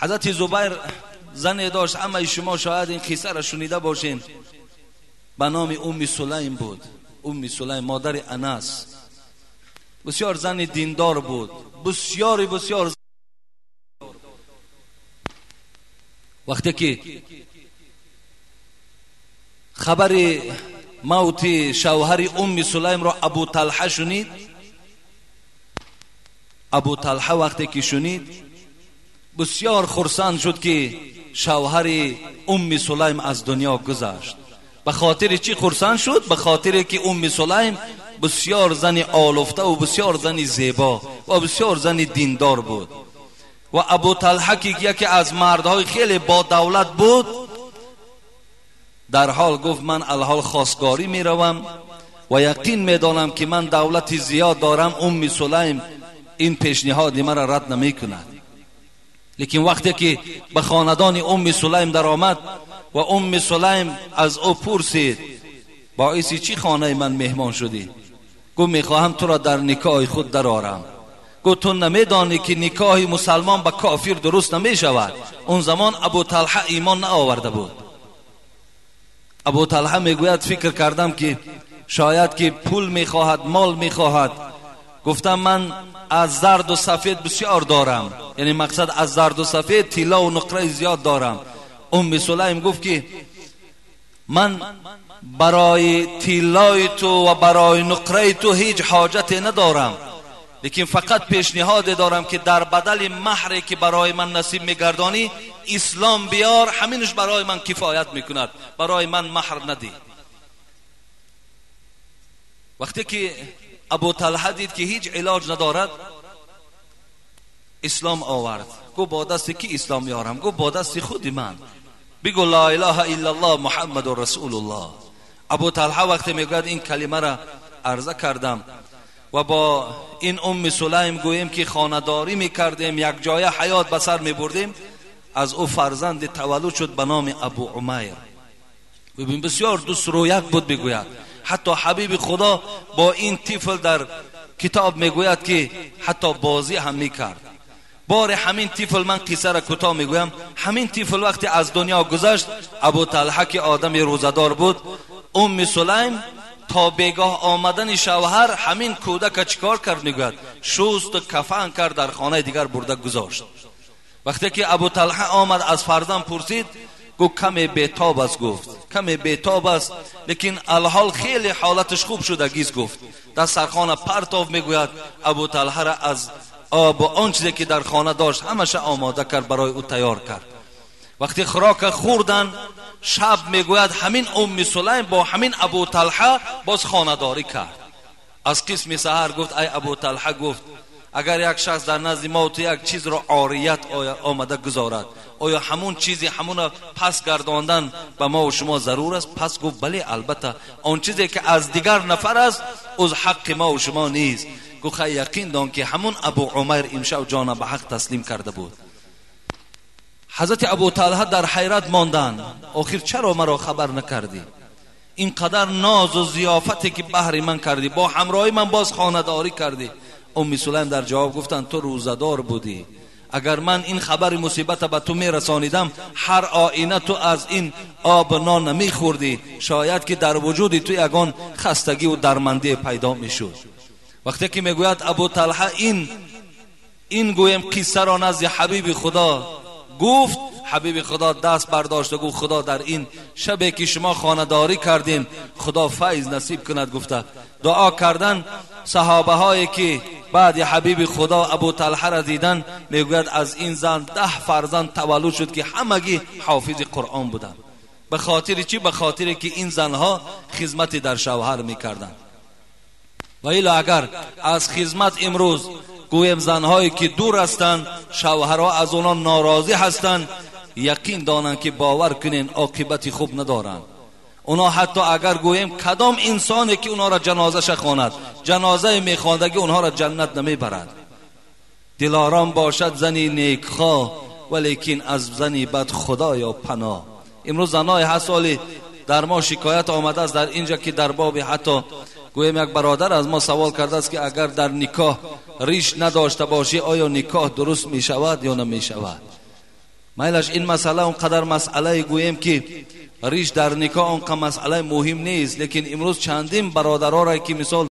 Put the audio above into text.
حضرت زبیر زن داشت، همه شما شاید این قصه را شنیده باشین، به نام ام سلیم بود. ام سلیم مادر انس، بسیار زن دیندار بود، بسیار بسیار. وقتی که خبر موت شوهر ام سلیم را ابو طلحه شنید، ابو طلحه وقتی که شنید بسیار خرسند شد که شوهر ام سلیم از دنیا گذشت. به خاطر چی خرسند شد؟ به خاطر که ام سلیم بسیار زن آلفته و بسیار زن زیبا و بسیار زن دیندار بود. و ابو طلحه که یکی از مردهای خیلی با دولت بود، در حال گفت من الحال خواستگاری میروم و یقین میدانم که من دولت زیاد دارم، ام سلیم این پیشنهاد مرا رد نمی کند. لیکن وقتی که به خاندان ام سلیم در آمد و ام سلیم از او پرسید باعث چی خانه من مهمان شدی؟ گفت میخواهم تو را در نکاح خود درآرم. گفت تو نمیدانی که نکاح مسلمان به کافر درست نمیشود. اون زمان ابو طلحه ایمان نآورده بود. ابو طلحه میگوید فکر کردم که شاید که پول میخواهد، مال میخواهد. گفتم من از زرد و سفید بسیار دارم، یعنی مقصد از زرد و سفید طلا و نقره زیاد دارم. ام سلیم گفت که من برای طلای تو و برای نقره تو هیچ حاجت ندارم، لیکن فقط پیشنهاد دارم که در بدل مهری که برای من نصیب میگردانی اسلام بیار، همینش برای من کفایت میکند، برای من مهر ندی. وقتی که ابو طلحه دید که هیچ علاج ندارد، اسلام آورد. گفت با دست کی اسلام یارم؟ گفت با دست خود من. بگو لا اله الا الله محمد رسول الله. ابو طلحه وقتی میگوید این کلمه را عرضه کردم و با این ام سلیم گوییم که خانه‌داری میکردیم، یک جای حیات به سر میبردیم، از او فرزند تولد شد به نام ابو عمیر. ببین بسیار دوست رو یک بود. بگوید حتی حبیب خدا با این طفل در کتاب میگوید که حتی بازی هم میکرد. بار همین طفل، من قصه را کوتاه میگویم، همین طفل وقتی از دنیا گذشت، ابو طلحه که آدم روزه‌دار بود، ام سلیم تا بیگاه آمدن شوهر همین کودک چیکار کرد؟ میگوید شست و کفن کرد، در خانه دیگر برده گذاشت. وقتی که ابو طلحه آمد از فرزند پرسید، گفت کمی بیتاب است. گفت کمی بیتاب است، لیکن الحال خیلی حالتش خوب شدگیست. گفت در سرخانه پرتاف. میگوید ابو طلحه را از آب و آن چیزی که در خانه داشت همش آماده کرد، برای او تیار کرد. وقتی خوراک خوردن شب، میگوید همین ام سلیم با همین ابو طلحه باز خانه داری کرد. از قسم سحر گفت ای ابو طلحه، گفت اگر یک شخص در نزد ما تو یک چیز را عاریت آمده گذارد، آیا همون چیزی همون پس گرداندن به ما و شما ضرور است؟ پس گفت بله، البته آن چیزی که از دیگر نفر است از حق ما و شما نیست. گفت یقین دان که همون ابو عمر امشب جان به حق تسلیم کرده بود. حضرت ابو طلحه در حیرت ماندند، آخر چرا مرا خبر نکردی؟ اینقدر ناز و ضیافتی که بهر من کردی، با همراهی من باز خانه داری کردی. ام سلیم در جواب گفتند تو روزه‌دار بودی، اگر من این خبر مصیبت به تو میرسانیدم هر آینه تو از این آب نان نمیخوردی، شاید که در وجود تو یگان خستگی و درمندی پیدا میشد. وقتی که میگوید ابو طلحه این گویم قصه را نزد حبیب خدا گفت، حبیب خدا دست برداشت و گفت خدا در این شبی که شما خانه داری کردین خدا فیض نصیب کند. گفته دعا کردن صحابه هایی که بعد حبیب خدا ابو طلحه را دیدن، میگوید از این زن 10 فرزند تولد شد که همگی حافظ قرآن بودند. به خاطر چی؟ به خاطر که این زنها خدمت در شوهر میکردند. و الا اگر از خدمت امروز گویم زنهایی که دور هستند، شوهرها از آنها ناراضی هستند، یقین دانند که باور کنین عاقبت خوب ندارند. اونا حتی اگر گوییم کدام انسانی که اونا را جنازه خواند، جنازه میخواندگی اونها را جنت نمیبرد. دلارام باشد زنی نیکخواه، ولیکن از زنی بد خدایا پناه. امروز زنای هست در ما شکایت آمده است در اینجا که در باب حتی گویم یک برادر از ما سوال کرده است که اگر در نکاح ریش نداشته باشی آیا نکاح درست می شود یا نمی شود؟ Майлаш, ин масъала он қадар масъалае гӯем, ки риш дар никоҳ он қадар масъалаи муҳим нест, лекин имрӯз чандин бародароре ки мисол